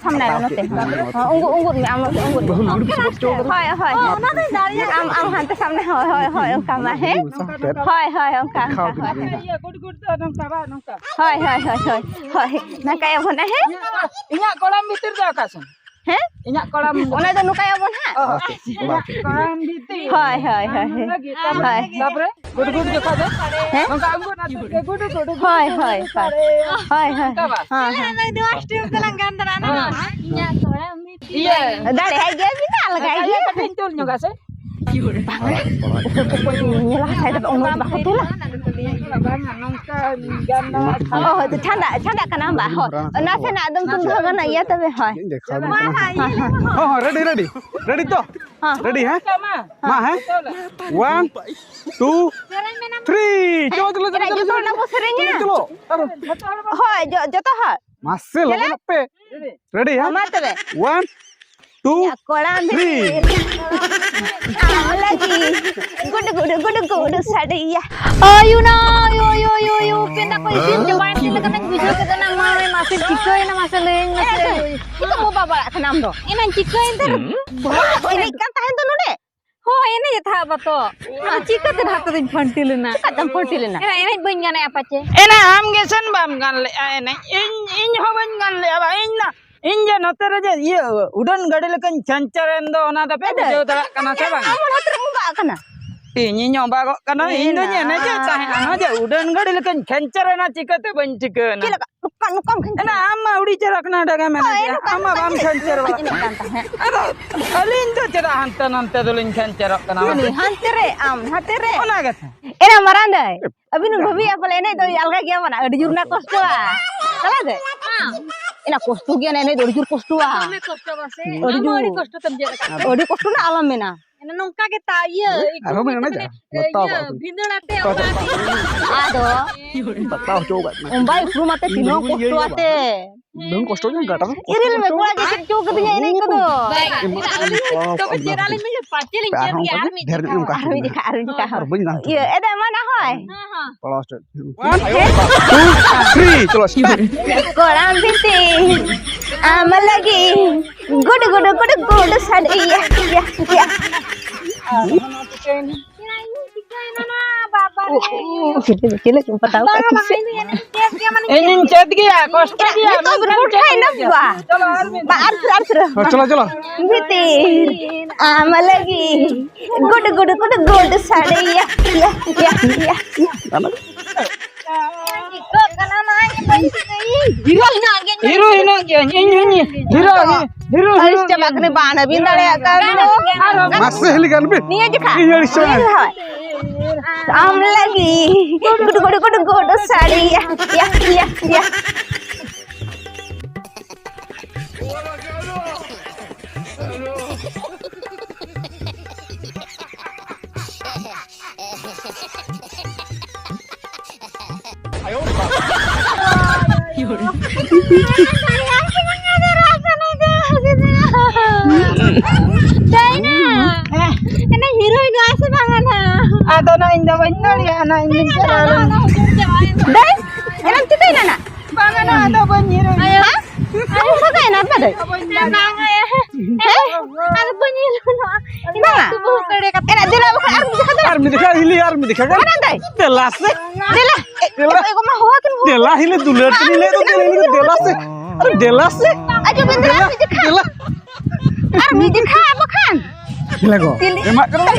ᱥᱟᱢᱱᱟ ᱨᱮ ᱱᱚᱛᱮ᱾ ᱦᱚᱸ, ᱩᱸᱜᱩ-, ᱩᱸᱜᱩᱫ ᱢᱮ, ᱟᱢ ᱱᱚᱛᱮ ᱩᱸᱜᱩᱫ ᱢᱮ᱾ ᱵᱟᱹᱦᱩ ᱞᱩᱜᱽᱲᱤ ᱠᱚ ᱥᱚᱵᱚᱫ ᱪᱚ ᱠᱟᱫᱟ᱾ ᱦᱳᱭ, ᱦᱳᱭ᱾ ᱚ, ᱚᱱᱟ ᱫᱚᱧ ᱫᱟᱲᱮᱭᱟᱜ ᱟᱢ, ᱟᱢ ᱦᱟᱱᱛᱮ ᱥᱟᱢᱱᱟ, ᱦᱳᱭ, ᱦᱳᱭ, ᱦᱳᱭ, ᱚᱱᱠᱟ ᱢᱟ, ᱦᱮᱸ? ᱥᱟᱵ ᱯᱮ᱾ ᱦᱳᱭ, ᱦᱳᱭ, ᱚᱱᱠᱟ, ᱚᱱᱠᱟ, ᱠᱷᱟᱣ ᱦᱳᱭ, ᱠᱤᱫᱤᱧ᱾ ᱦᱳᱭ᱾ ᱤᱭᱟᱹ, ᱜᱩᱰ ᱜᱩᱰ ᱫᱚ ᱱᱚᱝᱠᱟ ᱵᱟᱝ, ᱱᱚᱝᱠᱟ᱾ ᱦᱳᱭ, ᱦᱳᱭ, ᱦᱳᱭ, ᱦᱳᱭ, ᱦᱳᱭ᱾ ᱱᱚᱝᱠᱟ ᱭᱟᱵᱚᱱ, ᱦᱮᱸ? ᱤᱧᱟᱹᱜ ᱠᱚᱲᱟᱢ ᱵᱷᱤᱛᱤᱨ ᱫᱚ ᱚᱠᱟ ᱥᱮᱱ? ᱦᱮᱸ? ᱤᱧᱟᱹᱜ ᱠᱚᱲᱟᱢ᱾ ᱚᱱᱟ ᱫᱚ ᱱᱚᱝᱠᱟ ᱭᱟᱵᱚᱱ ᱦᱟᱸᱜ᱾ ᱚ, ᱟᱪᱪᱷᱟ, ᱟᱪᱪᱷᱟ, ᱵᱟᱝ ᱴᱷᱤᱠ᱾ ᱦᱳᱭ, ᱦᱳᱭ, ᱦᱳᱭ, ᱦᱳᱭ᱾ ᱞᱟᱹᱜᱤᱫ, ᱛᱟᱯᱚᱨᱮ, ᱦᱳᱭ᱾ ᱛᱟᱯᱚᱨᱮ, ᱜᱩᱰ ᱜᱩᱰ ᱡᱚᱠᱷᱟ ᱫᱚ? ᱦᱮᱸ? ᱱᱚᱝᱠᱟ ᱟᱬᱜᱚᱱᱟ, ᱜᱩᱰ ᱜᱩᱰ, ᱜᱩᱰ ᱜᱩᱰ, ᱦᱳᱭ, ᱦᱳᱭ, ᱥᱟᱰᱮᱭᱟ᱾ ᱦᱳᱭ, ᱦᱳᱭ᱾ ᱚᱱᱠᱟ ᱵᱟᱝ? ᱦᱮᱸ, ᱦᱮᱸ᱾ ᱤᱭᱟᱹ᱾ ᱫᱟᱲᱮᱭᱟᱜ ᱜᱮᱭᱟ ᱵᱤᱱ, ᱟᱞᱜᱟ ᱜᱮ᱾ ᱤᱭᱟᱹ, ᱠᱟᱹᱴᱤᱡ ᱤᱧ ᱛᱩᱞ ᱧᱚᱜᱟ ᱥᱮ? ᱵᱟᱝ ᱨᱮ, ᱩᱱᱠᱩ ᱠᱚ ᱧᱮᱞᱟ ᱥᱟᱭ ᱫᱚ ᱩᱱᱟᱹᱜ ᱵᱟᱠᱚ ᱛᱩᱞᱟ᱾ ᱵᱟᱝᱟ, ᱱᱚᱝᱠᱟ ᱜᱟᱱ ᱫᱚ᱾ ᱚ, ᱦᱳᱭ, ᱛᱚ ᱪᱷᱟᱸᱫᱟ, ᱪᱷᱟᱸᱫᱟ ᱠᱟᱱᱟ ᱵᱟ, ᱦᱳᱭ᱾ ᱱᱟᱥᱮᱱᱟᱜ ᱫᱚᱢ ᱛᱩᱞ ᱫᱚᱦᱚ ᱜᱟᱱᱚᱜ ᱜᱮᱭᱟ ᱛᱚᱵᱮ, ᱦᱳᱭ᱾ ᱦᱚᱸ, ᱦᱚᱸ, ᱨᱮᱰᱤ, ᱨᱮᱰᱤ᱾ ᱨᱮᱰᱤ ᱛᱚ? ᱦᱚᱸ᱾ ᱨᱮᱰᱤ, ᱦᱮᱸ? ᱦᱚᱸ᱾ ᱢᱟ, ᱦᱮᱸ? ᱚᱱᱟ ᱵᱚ ᱥᱮᱨᱮᱧᱟ᱾ ᱪᱚᱞᱚ, ᱪᱚᱞᱚ, ᱪᱚᱞᱚ, ᱪᱚᱞᱚ, ᱪᱚᱞᱚ᱾ ᱦᱳᱭ, ᱡᱚ-, ᱡᱚᱛᱚ ᱦᱚᱲ᱾ ᱢᱟᱥᱮ, ᱪᱮᱞᱮ? ᱞᱚᱜᱚᱱᱚᱜ ᱯᱮ᱾ ᱨᱮᱰᱤ, ᱦᱮᱸ? ᱢᱟ ᱛᱚᱵᱮ᱾ One, two, ᱤᱧᱟᱹᱜ ᱠᱚᱲᱟᱢ ᱵᱷᱤᱛᱤᱨ ᱨᱮ ᱟᱢ ᱞᱟᱹᱜᱤᱫ ᱜᱩᱰᱩ ᱜᱩᱰᱩ ᱜᱩᱰᱩ ᱜᱩᱰᱩ ᱥᱟᱰᱮᱭᱟ᱾ ᱟᱭᱩ ᱱᱟ, ᱟᱭᱩ, ᱟᱭᱩ, ᱟᱭᱩ, ᱟᱭᱩ, ᱯᱮᱸᱫᱟ ᱠᱚ ᱤᱥᱤᱱ ᱪᱟᱵᱟᱭᱮᱱ ᱪᱮᱫ ᱞᱮᱠᱟᱱᱟᱜ ᱵᱩᱡᱷᱟᱹᱣ ᱠᱮᱫᱟ ᱱᱟ, ᱢᱟ, ᱢᱟᱥᱮ ᱪᱤᱠᱟᱹᱭᱮᱱᱟ ᱢᱟᱥᱮ ᱞᱟᱹᱭᱟᱹᱧ ᱢᱮᱥᱮ᱾ ᱮ, ᱪᱮᱫ ᱠᱚ ᱵᱚᱵᱟ ᱵᱟᱲᱟᱜ ᱠᱟᱱᱟ ᱟᱢ ᱫᱚ? ᱮᱱᱟᱧ ᱪᱤᱠᱟᱹᱭᱮᱱ ᱛᱮ? ᱵᱚᱵᱟ ᱮᱱᱮᱡ ᱠᱟᱱ ᱛᱟᱦᱮᱸ ᱫᱚ ᱱᱚᱰᱮ᱾ ᱦᱳᱭ, ᱮᱱᱮᱡ ᱮ ᱛᱟᱦᱮᱸᱫ ᱵᱟᱛᱚ᱾ ᱟᱫᱚ ᱪᱤᱠᱟᱹᱛᱮ ᱱᱟᱦᱟᱜ ᱛᱮᱫᱚᱧ ᱯᱷᱟᱹᱱᱴᱤᱞ ᱮᱱᱟ? ᱪᱤᱠᱟᱹᱛᱮᱢ ᱯᱷᱟᱹᱱᱴᱤᱞ ᱮᱱᱟ? ᱮᱱᱟ ᱮᱱᱮᱡ ᱵᱟᱹᱧ ᱜᱟᱱᱮᱜᱼᱟ ᱯᱟᱪᱮ᱾ ᱮᱱᱟ ᱟᱢ ᱜᱮ ᱥᱮᱱ ᱵᱟᱢ ᱜᱟᱱ ᱞᱮᱜᱼᱟ ᱮᱱᱮᱡ᱾ ᱤᱧ, ᱤᱧ ᱦᱚᱸ ᱵᱟᱹᱧ ᱜᱟᱱ ᱞᱮᱜᱼᱟ ᱵᱟ᱾ ᱤᱧ ᱱᱟ-, ᱤᱧ ᱡᱮ ᱱᱚᱛᱮ ᱨᱮ ᱡᱮ ᱤᱭᱟᱹ ᱩᱰᱟᱹᱱ ᱜᱟᱹᱰᱤ ᱞᱮᱠᱟᱧ ᱪᱷᱟᱧᱪᱟᱨ ᱮᱱ ᱫᱚ, ᱚᱱᱟ ᱫᱚᱯᱮ ᱮᱫᱮ, ᱵᱩᱡᱷᱟᱹᱣ ᱫᱟᱲᱮᱭᱟᱜ ᱠᱟᱱᱟ ᱥᱮ ᱮᱱᱟ ᱵᱟᱝ? ᱟᱢ ᱚᱱᱟ ᱛᱮᱨᱮᱢ ᱚᱵᱟᱜ ᱠᱟᱱᱟ᱾ ᱤᱧᱤᱧ ᱚᱵᱟᱜᱚᱜ ᱠᱟᱱᱟ, ᱤᱧ ᱫᱚᱧ ᱮᱱᱟ᱾ ᱮᱱᱮᱡᱮᱫ ᱛᱟᱦᱮᱸᱫ, ᱚᱱᱟ ᱡᱮ ᱩᱰᱟᱹᱱ ᱜᱟᱹᱰᱤ ᱞᱮᱠᱟᱧ ᱪᱷᱟᱧᱪᱟᱨ ᱮᱱᱟ, ᱪᱤᱠᱟᱹᱛᱮ ᱵᱟᱹᱧ ᱴᱷᱤᱠᱟᱹ ᱮᱱᱟ? ᱪᱮᱫ ᱞᱮᱠᱟ? ᱱᱚᱝᱠᱟ, ᱱᱚᱝᱠᱟᱢ ᱠᱷᱟᱱ ᱮᱱᱟ ᱟᱢ ᱢᱟ ᱟᱹᱰᱤ ᱪᱮᱦᱨᱟ ᱠᱟᱱᱟ, ᱰᱟᱸᱜᱟ ᱢᱮᱱᱟᱜ ᱦᱳᱭ, ᱜᱮᱭᱟ᱾ ᱱᱚᱝᱠᱟ ᱟᱢ ᱢᱟ ᱵᱟᱢ ᱠᱷᱟᱱ ᱪᱮᱦᱨᱟ ᱵᱟᱲᱟᱜ ᱮᱱᱮᱡ ᱠᱟᱱ ᱛᱟᱦᱮᱸᱫ᱾ ᱠᱟᱱᱟ᱾ ᱟᱫᱚ ᱟᱹᱞᱤᱧ ᱫᱚ ᱪᱮᱫᱟᱜ ᱦᱟᱱᱛᱮ ᱱᱟᱱᱛᱮ ᱫᱚᱞᱤᱧ ᱠᱷᱟᱱ ᱪᱮᱨᱚᱜ ᱠᱟᱱᱟ? ᱩᱱᱤ ᱦᱟᱱᱛᱮ ᱨᱮ, ᱟᱢ ᱱᱟᱛᱮ ᱨᱮ᱾ ᱚᱱᱟ ᱜᱮᱛᱚ᱾ ᱮᱱᱟ ᱢᱟᱨᱟᱝ ᱫᱟᱹᱭ, ᱟᱹᱵᱤᱱ ᱵᱤᱱ ᱵᱷᱟᱹᱵᱤᱭᱟ ᱯᱟᱞᱮ ᱮᱱᱮᱡ ᱫᱚ ᱟᱞᱜᱟ ᱜᱮᱭᱟ ᱵᱟᱝ? ᱟᱹᱰᱤ ᱡᱳᱨ ᱱᱟ ᱠᱚᱥᱴᱚᱣᱟ᱾ ᱛᱟᱦᱞᱮ ᱫᱟᱹᱭ? ᱮᱱᱟ ᱠᱚᱥᱴᱚ ᱜᱮᱭᱟ ᱮᱱᱮᱡ ᱫᱚ, ᱟᱹᱰᱤ ᱡᱳᱨ ᱠᱚᱥᱴᱚᱣᱟ᱾ ᱫᱚᱢᱮ ᱠᱚᱥᱴᱚ ᱵᱟᱝ ᱥᱮ? ᱟᱹᱰᱤ ᱟᱢ ᱦᱚᱸ ᱟᱹᱰᱤ ᱡᱳᱨ᱾ ᱠᱚᱥᱴᱚ ᱛᱮᱢ ᱪᱮᱫ ᱟᱠᱟᱫ᱾ ᱟᱹᱰᱤ ᱠᱚᱥᱴᱚ ᱨᱮᱱᱟᱜ ᱟᱞᱚᱢ ᱢᱮᱱᱟ᱾ ᱮᱱᱟ ᱱᱚᱝᱠᱟ ᱜᱮ ᱛᱟ ᱤᱭᱟᱹ ᱦᱮᱸ, ᱟᱨᱦᱚᱸ ᱢᱮᱱᱟ ᱡᱟ, ᱢᱟᱱᱮ, ᱵᱟᱛᱟᱣ ᱤᱭᱟᱹ ᱠᱟᱜ ᱠᱚ᱾ ᱵᱷᱤᱸᱫᱟᱹᱲ ᱟᱛᱮ ᱵᱟᱛᱟᱣ ᱚᱲᱟᱜ ᱠᱟᱜ ᱠᱚ᱾ ᱟᱫᱚ ᱵᱟᱛᱟᱣ ᱦᱚᱪᱚ ᱠᱟᱜ ᱠᱟᱱᱟ᱾ ᱚᱢᱵᱟᱭ ᱩᱯᱨᱩᱢ ᱟᱛᱮ ᱛᱤᱱᱟᱹᱜ ᱤᱧ ᱠᱚᱥᱴᱚ ᱤᱭᱟᱹᱭᱟ ᱟᱛᱮ᱾ ᱵᱟᱝ ᱠᱚᱥᱴᱚ ᱧᱚᱜ ᱜᱟᱴᱟ ᱨᱮ ᱠᱚᱥᱴᱚ ᱤᱨᱤᱞ ᱢᱮ, ᱠᱚᱥᱴᱚ᱾ ᱠᱚᱲᱟ ᱜᱮ ᱪᱮᱫ ᱪᱚ ᱠᱟᱫᱤᱧᱟ ᱮᱱᱮᱡ ᱠᱚᱫᱚ᱾ ᱵᱟᱭ, ᱤᱧ ᱟᱨ ᱟᱹᱞᱤᱧ ᱟᱨᱦᱚᱸ ᱛᱚᱵᱮ ᱚᱱᱠᱟ ᱪᱮᱫ ᱟᱹᱞᱤᱧ ᱢᱮᱱ ᱞᱮᱫᱟ, ᱯᱟᱪᱮ ᱞᱤᱧ ᱟᱨᱦᱚᱸ ᱪᱮᱫ ᱚᱱᱠᱟ ᱜᱮᱭᱟ, ᱜᱮ ᱟᱨ ᱢᱤᱫ ᱰᱷᱮᱨ ᱧᱚᱜ ᱚᱱᱠᱟ ᱟᱨ ᱢᱤᱫ ᱡᱚᱠᱷᱟ, ᱟᱨ ᱵᱟᱹᱧ ᱫᱟᱲᱮ ᱮ, ᱮᱫᱟ, ᱢᱟᱱᱟ ᱦᱚᱭ᱾ ᱦᱮᱸ, ᱦᱮᱸ᱾ ᱯᱟᱲᱟᱣ ᱦᱚᱪᱚ᱾ One, two, three, ᱪᱚᱞᱚ, start᱾ ᱠᱚᱲᱟᱢ ᱵᱷᱤᱛᱤ ᱟᱢ ᱞᱟᱹᱜᱤᱫ ᱜᱩᱰᱩ ᱜᱩᱰᱩ ᱜᱩᱰᱩ ᱜᱩᱰᱩ ᱥᱟᱰᱮᱭᱟ, ᱭᱟ, ᱭᱟ᱾ ᱪᱤᱠᱟᱹᱭᱮᱱᱟ ᱱᱟ, ᱵᱟᱵᱟ ᱨᱮ᱾ ᱪᱮᱞᱮ, ᱪᱮᱞᱮ ᱠᱚ ᱯᱟᱛᱟᱣ ᱵᱟᱝᱟ, ᱠᱟᱜ ᱵᱟᱝᱟ, ᱠᱤᱥᱟᱹ? ᱤᱧ ᱫᱚ ᱮᱱᱮᱡ ᱤᱧ ᱪᱮᱫ ᱜᱮᱭᱟ, ᱢᱟᱱᱮ ᱤᱧᱤᱧ ᱪᱮᱫ ᱜᱮᱭᱟ, ᱠᱚᱥᱴᱚ ᱜᱮᱭᱟ, ᱱᱤᱛᱚᱜ ᱢᱮᱱᱠᱷᱟᱱ ᱜᱚᱴᱟ ᱪᱮᱫ ᱤᱧ ᱜᱮᱭᱟ᱾ ᱵᱟ᱾ ᱪᱚᱞᱚ, ᱟᱨ ᱢᱤᱫ ᱵᱟ, ᱟᱨ ᱯᱷᱤᱨ, ᱟᱨ ᱯᱷᱤᱨ᱾ ᱦᱳᱭ, ᱪᱚᱞᱚ, ᱪᱚᱞᱚ᱾ ᱵᱷᱤᱛᱤᱨ ᱟᱢ ᱞᱟᱹᱜᱤᱫ ᱜᱩᱰᱩ ᱜᱩᱰᱩ ᱜᱩᱰᱩ ᱜᱩᱰᱩ ᱥᱟᱰᱮᱭᱟ, ᱭᱟ, ᱭᱟ, ᱭᱟ᱾ ᱦᱤᱨᱳ ᱦᱮᱱᱟᱜ ᱜᱮᱭᱟ, ᱤᱧ ᱦᱚᱸᱧ ᱦᱤᱨᱳ, ᱦᱤᱨᱳ, ᱦᱤᱨᱳ, ᱟᱹᱲᱤᱥ ᱦᱤᱨᱳ᱾ ᱪᱟᱵᱟᱜ ᱠᱟᱱᱟ, ᱵᱟᱝ ᱟᱹᱵᱤᱱ ᱫᱟᱲᱮᱭᱟᱜ ᱠᱟᱱ ᱫᱚ᱾ ᱢᱟᱥᱮ ᱦᱤᱞᱤ ᱜᱟᱱ ᱵᱤᱱ᱾ ᱱᱤᱭᱟᱹ ᱡᱚᱠᱷᱟ᱾ ᱤᱧ ᱟᱹᱲᱤᱥ ᱪᱟᱵᱟᱜ ᱱᱤᱭᱟᱹ ᱡᱚᱠᱷᱟ᱾ ᱟᱢ ᱞᱟᱹᱜᱤᱫ ᱜᱩᱰᱩ, ᱜᱩᱰᱩ, ᱜᱩᱰᱩ, ᱜᱩᱰᱩ ᱥᱟᱰᱮᱭᱟ, ᱭᱟ, ᱭᱟ, ᱭᱟ᱾ ᱮᱱᱮ ᱦᱤᱨᱳᱭᱤᱱ ᱱᱚᱣᱟ ᱥᱮ ᱵᱟᱝᱟ ᱱᱟ? ᱟᱫᱚ ᱱᱟ ᱤᱧ ᱫᱚ ᱵᱟᱹᱧ ᱫᱟᱲᱮᱭᱟᱜᱼᱟ, ᱱᱟ ᱤᱧ ᱫᱚᱧ ᱪᱟᱞᱟᱣ ᱞᱮᱱ᱾ ᱫᱟᱹᱭ, ᱮᱱᱮᱢ ᱪᱤᱠᱟᱹᱭᱮᱱᱟ ᱱᱟ? ᱵᱟᱝᱟ ᱱᱟ, ᱟᱫᱚ ᱵᱟᱹᱧ ᱦᱤᱨᱳᱭᱤᱱ᱾ ᱦᱮᱸ? ᱟᱫᱚ ᱵᱟᱹᱧ ᱫᱟᱲᱮᱭᱟᱜᱼᱟ᱾ ᱦᱮᱸ? ᱟᱫᱚ ᱵᱟᱹᱧ ᱦᱤᱨᱳᱭᱤᱱᱚᱜᱼᱟ᱾ ᱵᱟᱝᱟ᱾ ᱮᱱᱟ ᱫᱮᱞᱟ ᱵᱟᱠᱷᱟᱱ ᱟᱨ ᱢᱤᱫ ᱡᱚᱠᱷᱟ ᱫᱚ᱾ ᱟᱨ ᱢᱤᱫ ᱡᱚᱠᱷᱟ ᱦᱤᱞᱤ, ᱟᱨ ᱢᱤᱫ ᱡᱚᱠᱷᱟ ᱜᱟᱱ᱾ ᱵᱟᱝᱟ ᱫᱟᱹᱭ᱾ ᱫᱮᱞᱟ ᱥᱮ᱾ ᱫᱮᱞᱟ᱾ ᱫᱮᱞᱟ᱾ ᱮ, ᱜᱚ ᱢᱟ ᱦᱚᱦᱚ ᱠᱤᱱ ᱦᱚᱦᱚ᱾ ᱫᱮᱞᱟ ᱦᱤᱞᱤ ᱫᱩᱞᱟᱹᱲ ᱛᱮ ᱞᱟᱹᱭ ᱫᱚ ᱫᱮᱞᱟ ᱦᱤᱞᱤ ᱫᱮᱞᱟ ᱥᱮ᱾ ᱟᱨ ᱫᱮᱞᱟ ᱥᱮ᱾ ᱟᱡᱚᱢ ᱵᱤᱱ ᱫᱮᱞᱟ ᱫᱮᱞᱟ᱾ ᱢᱤᱫ ᱡᱚᱠᱷᱟ᱾ ᱫᱮᱞᱟ᱾ ᱟᱨ ᱢᱤᱫ ᱡᱚᱠᱷᱟ ᱵᱟᱠᱷᱟᱱ᱾ ᱦᱤᱞᱟᱹ ᱜᱚ᱾ ᱛᱤᱞᱤ-, ᱮᱢᱟᱜ ᱠᱟᱱᱟ᱾